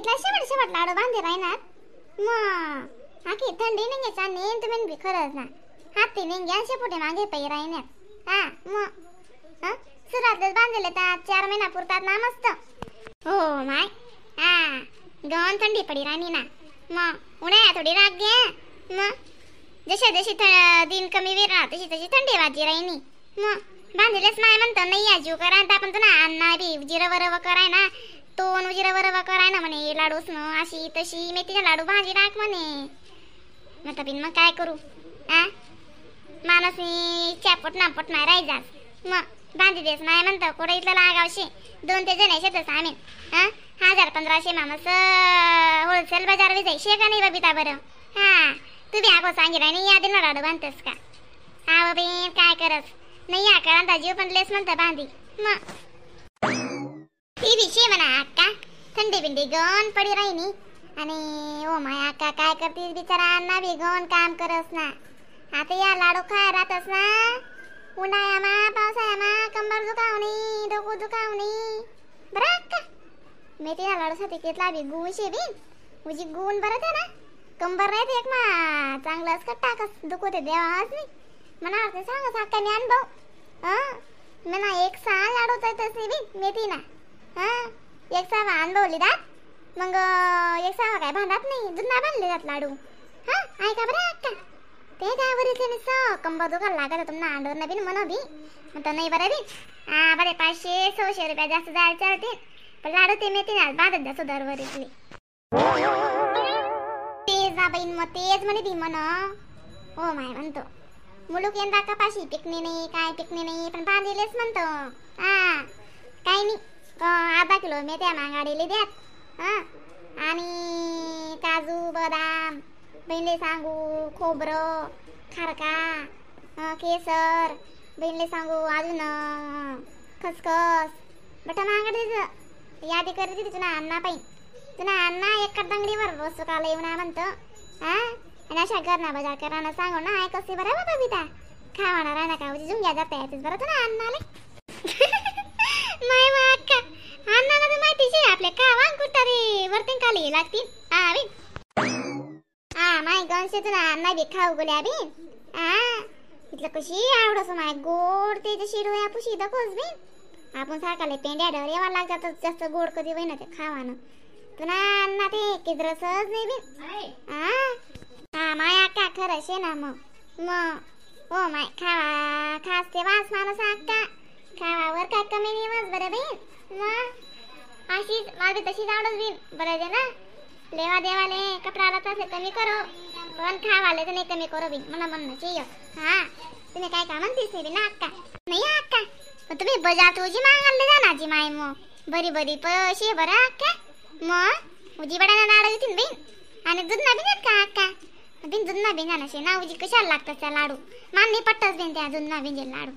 इथला शेवट शेवट लाडू बांधे राहणार मग आखी थंडी नाही घ्यायचा नेन तुम्ही बी खरंच ना हाती नाही घ्या शेपुटे मागे पै राहणार. हा मग हा सुरुवातच बांधले तर 4 महिना पुरतात ना मस्त. हो माय हा गहन थंडी पडी राहणी ना मग उन्हाळ्या थोडी राग घ्या मग जसे जशी दिन कमी वेळ राहत तशी तशी थंडी वाजी राहिनी मग बांधलेच नाही म्हणतो नाही या जीव करा आपण तो ना अण्णा बी जिरं रव कराय ना तोन जिरं रव कराय ना म्हणे लाडूस न अशी तशी मेथीचा लाडू भाजी टाक म्हणे. मग बिन मग काय करू आ माणूस चापट नापट नाही राहायचाच मग बांधी देस नाही म्हणतो कुठं इथलं लागावशे 2 ते जण शेतच आम्ही हा 1000-1500 माणूस होलसेल बाजार बी जायशे का नाही बबिता बरं. हा तू बी आगो सांगितलं नाही या दिन लाडू बांधतस का. हा बबीन काय करस नाही या करा जीव पण लेस म्हणता बांधी मग ती बी शे म्हणा अक्का थंडी बिंडी गण पडी राहिनी आणि ओ my अक्का काय करतीस बिचारा अण्णा बी गण काम करस ना आता या लाडू खाय राहतस ना उन्हाळ्यामा पावसाळ्यामा कंबर दुखावणी डोकं दुखावणी बरं अक्का मेथीना लाडूसाठी कितला बी गुण शे बी उजी गुण बरं ते ना कंबर राहते एक मा चांगलंच का टाकस दुखवते देवाच नाही मना अर्थ सांग अक्का मी अनुभव हां मना 1 साल लाडू तस नाही बी मेथी ना हां 1 सावा अनुभवली दात मग 1 सावा काय बांधत नाही जुना बांधले जात लाडू. हां ऐका बरं अक्का ते काय वरीतले नुसतं कंबर दुखायला लागत तुम्हाला अंडवर ना बिन म्हणा बी म्हणतं नाही बरं बी हा बरे 500-600 रुपया जास्त जायला चालतील पण लाडू ते मेथी ना बांधत जातो दरवरीतले तेच ना बहीण मग तेच म्हणे बी म्हण. हो माय म्हणतो मुलूक यंदा कपाशी पिकणे नाही काय पिकणे नाही पण बांधिलेच म्हणतो. हा काही नाही अर्धा किलो मेथ्या मागाडीले द्यात हा आणि काजू बदाम बहिणले सांगू खोबरं खारका केसर बहिणले सांगू अजून खसखस बटा मागाडीचं यादी करते तुला अण्णा पाहिजे तुला अण्णा एका दंगडीवर बसू काला येऊन म्हणतो. हा आणि अशा घरना बाजार कराना सांगू ना ऐक कसे बरं बाबा बिता खावाना राहना का जुंग्या जाता येतेच बरं तुला अण्णाले. माय मा अक्का अण्णाला तर माहितीच आहे आपल्या खावा कुठं रे वरतीन खाली लागतील. हा बी हा माय गणशे तुला अण्णा बी खाऊ गेल्या बी हा इथलं कशी आवडस माय गोड ते जशी डोळ्या पुशी दखोस बी आपण सारखाले पेंड्या डर यावा लागतात जास्त गोड कधी होईना ते खावानं तुला अण्णा ते किद्रसच नाही बी. हा हा माय अक्का खरं शे ना मग मग हो माय खावा खास ते वास माणूस अक्का खावावर काय कमी नाही वास बरं बहीण मग अशीच मला बी तशीच आवडत बीन बरं दे ना लेवा देवाले कपडाला तसे कमी करो पण खावाले तर नाही कमी करो बीन मला म्हणणं शे. हा तुम्ही काय का म्हणतीस नाही ना अक्का नाही अक्का मग तुम्ही बजार तुझी मागायला जा ना जी माय मग बरी बरी पैसे बरं अक्का मग उजी बडाना लाडू येतील बीन आणि दूध ना बिन का अक्का बिन जुन्ना बिंजा नशे ना उजी कशाला लागतात त्या लाडू मान नाही पट्टच बिन त्या जुन्ना बिंजे लाडू.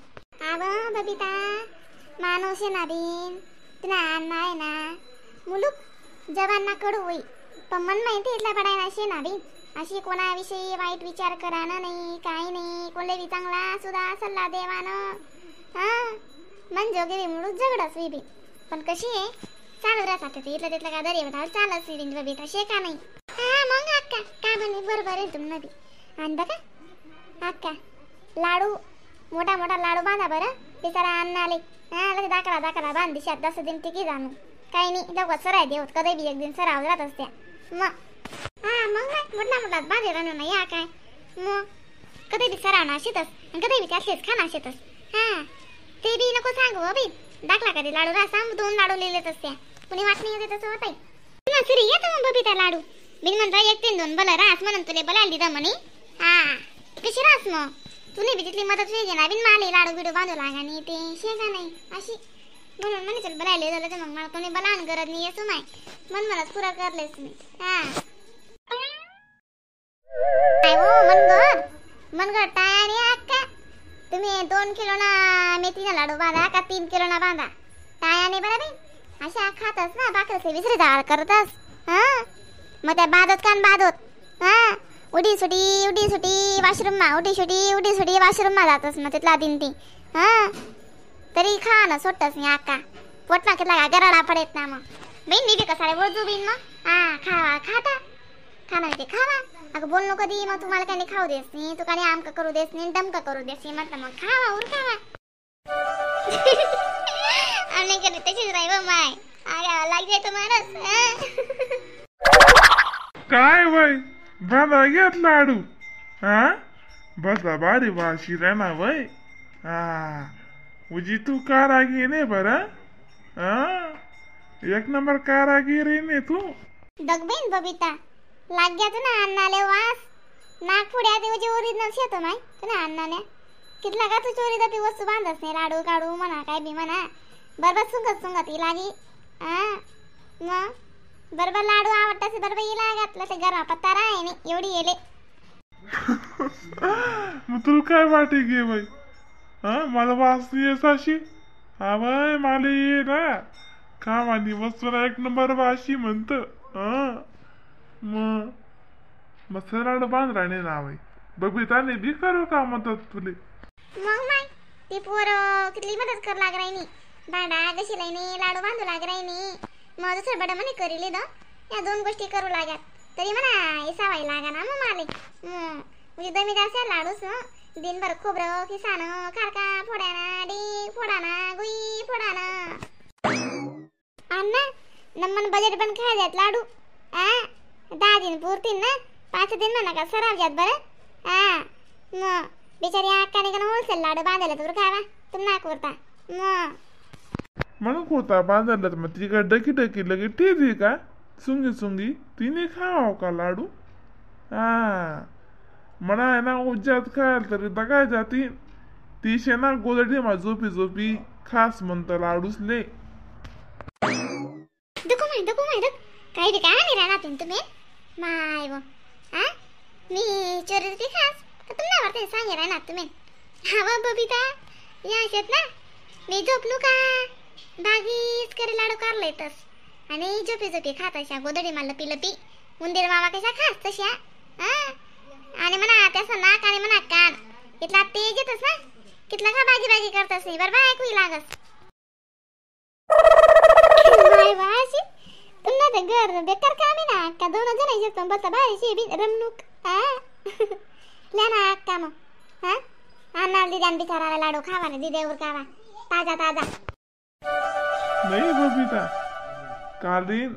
आव बबिता माणूस आहे ना बिन तुला अण्णा आहे ना मुलूक जवांना कडू होई पण मन माहिती इथला पडाय ना ना बिन अशी कोणाविषयी वाईट विचार कराना नाही काही नाही कोणले बी चांगला सुद्धा सल्ला देवानं. हा मन जोगे मुलूक झगडस we बिन पण कशी आहे चालू राहतात इथलं तिथलं का दरी म्हणाल चालत बिन बबिता शे का नाही. हा मग अक्का का म्हणे बरोबर आहे तुम्हाला बी. आणि बघा अक्का लाडू मोठा मोठा लाडू बांधा बरं बिचारा अण्णा आले हा लगे दाखला दाखला बांध दिशात 10 दिन टिकी जाणू काही नाही लवकर सराय देवत कधी बी एक दिन सराव राहत असत्या मग. हा मग नाही मोठला मोठा बांधे राहणं नाही या काय मग कधी बी सरावणार शेतस आणि कधी बी त्यातलेच खाणार शेतस. हा ते बी नको सांगू हो बी दाखला कधी लाडू राहा 2 लाडू लिहिलेच असत्या कुणी वाट नाही होते तसं होत ना सुरी येतो मग बबिता लाडू बिन म्हणता 1 3 2 भलं रास म्हणून तुले बोलायला दिलं म्हणे. हा कशी रास मग तुने बी तिथली मदत होईल ना बिन माले लाडू बिडू बांधू लागा नाही ते शेगा नाही अशी म्हणून म्हणे चल बोलायला झालं तर मग मला कोणी बोलावून गरज नाही असं माय मन मलाच पुरा करलेस तुम्ही. हा काय हो मनगड मनगड टाया अक्का तुम्ही 2 किलो ना मेथीना लाडू बांधा का 3 किलो ना बांधा टाया नाही बरं बी अशा खातस ना बाकरसे विसरी जाळ करतस. हा मग त्या बाधत का बाधत हा उडी सुटी वॉशरूम मा उडी सुटी वॉशरूम मा जातस मग तिथला दिन ती. हा तरी खा ना सोडतस नाही अक्का पोट मा कितला गराडा पडेत ना मग बहीण मी बी कसाळे बोजू बिन मग हा खावा खाता खाना ते खावा. अगं बोल नको दी मग तुम्हाला काही खाऊ देस नाही, तू काही आमका करू देस नाही, दमका करू देस नाही, म्हटलं मग खावा उरकावा. आमने कडे तशीच राही बा माय, आगावा लाग जाय तो माणूस. काय वय बांधा घेत लाडू, हा बसला बारी वाशी ना वय. हा उजी तू कारागी ने बरं, हा एक नंबर कारागिरी ने तू. दगबीन बबिता लाग गया तू ना अन्नाले वास, नाक पुढे आधी उजी ओरिजिनल शेतो माय तू ना अन्नाने कितला का तू चोरी दपी वस्तू बांधस नाही, लाडू काढू म्हणा काय बी म्हणा बरोबर सुंगत सुंगत ही लागी. हा मग बरोबर लाडू आवडतास बरोबर ही लागत ते गरमा पत्ता राय नाही एवढी येले. मग तुला काय वाटे गे बाई, हा मला वास येस अशी. हा बाय मला ये ना कामानी वस्तूला एक नंबर वाशी म्हणत. हा मग मस्त लाडू बांध राहणे ना बाई, बबिताने बी करू का म्हणतात तुले. मग माय ती पोरं कितली मदत कर लाग राहिनी, भांडा कशी लाईनी लाडू बांधू लाग राहिनी, मग दुसरं बडं म्हणे करीले the या दोन गोष्टी करू लागत तरी म्हणा इसावाई लागा ना मग माले. म्हणजे दमीदार असेल लाडूस दिनभर खोबरं खिसानं खारका फोडाना डीक फोडाना गुई फोडाना. अण्णा नम्मन बजेट पण खाय द्यात लाडू, आ 10 दिन पुरतील ना, 5 दिन म्हणा का सराव जात बरं. हा मग बिचारी अक्काने का होलसेल लाडू बांधायला तर खावा तुम ना करता मग म्हणून कोता बांधायला मग ती काय डकी डकी लगे ठेवी का सुंगी सुंगी तिने खावा का लाडू. हा म्हणा आहे ना उज्जात खायला तरी दगाय जाती तीशे ना गोदडी मा झोपी झोपी खास म्हणतं लाडूस ले. दुखू माय दुखू माय दुख काही बी काय नाही राहणार तुम्ही माय वो. हा मी चोरी ती खास तर तुम्हाला वाटते सांगे राहणार तुम्ही. हा वा बबिता या शेत ना मी झोपलो का बागीच करे लाडू काढले तस आणि झोपी झोपी खात अशा गोदडी मा लपी लपी उंदीर मामा कशा खास तशा. हा आणि म्हणा त्याचा नाक आणि म्हणा कान इथला तेज येतस ना कितला का बागी बागी करतस नाही बरोबर ऐकू लागस. माय वाशी तुम्हाला तर घर बेकार काम आहे ना अक्का, दोन जण येतो बसा बाहेर बी रमणूक. हा ल्या ना अक्का मग, हा अन्ना दिद्यान बिचाराला लाडू खावा ना दिद्यावर खावा ताजा ताजा. नाही बबिता कालीन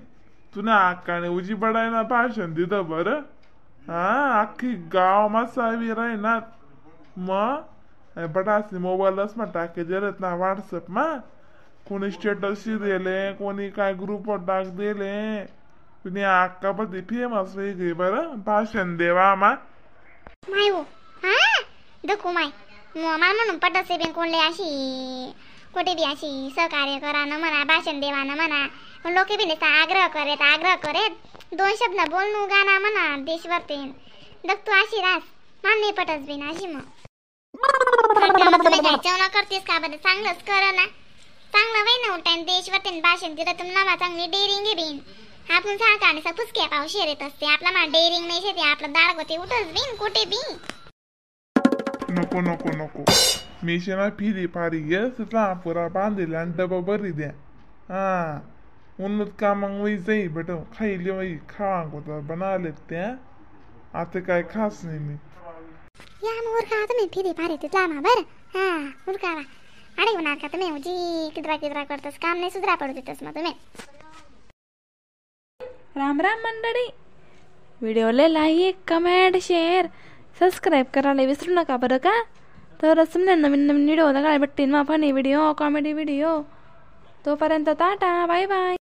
तुला अक्काने उजी बडायना भाषण दिलं बरं. हा अख्खी गाव मा सावी राहणार मग बटासनी मोबाईलच मा टाके दिलेत ना व्हॉट्सअप मा, कोणी स्टेटस दिले कोणी काय ग्रुपवर टाक दिले, तुम्ही अक्का बद्दल फेमस वेगळी बरं भाषण देवा मा. माय हो हा दखू माय मला म्हणून पटसे बिन कोणले अशी कुठे बी अशी सहकार्य करा न म्हणा भाषण देवा न म्हणा, पण लोक बी नुसता आग्रह करेत आग्रह करेत दोन शब्द बोलणू गाणं म्हणा देशवरते दख तू अशी रास मान नाही पटस बिन अशी. मग तुम्ही काय चवना करतेस का बरं, चांगलंच कर ना चांगलं वय ना उलटान देशवरते भाषण दिलं तुम्हाला चांगली डेअरिंग आहे बिन. आपण सारखा आणि फुसक्या पाव शेर असते आपला मा डेअरिंग नाही शेते आपलं दाड होते उठच बिन कुठे बी. नको नको नको मी शेना फिरी फारी गेस पुरा बांधेल आणि डबा बरी द्या. हा उन्नत का मग वही जाई बेट खाईले वही खावा होता बनाले त्या आता काय खास नाही मी. या मग उरका तुम्ही फिरी फारी तिथला मा बरं. हा उरकावा अरे होणार का तुम्ही उजी किदरा किदरा करतस काम नाही सुधरा पडू देतस मग तुम्ही. राम राम मंडळी, व्हिडिओला like comment share subscribe करायला विसरू नका बरं का. तरच तुम्हाला नवीन नवीन व्हिडिओ बघायला भेटतील मग funny video comedy video. तोपर्यंत tata bye bye.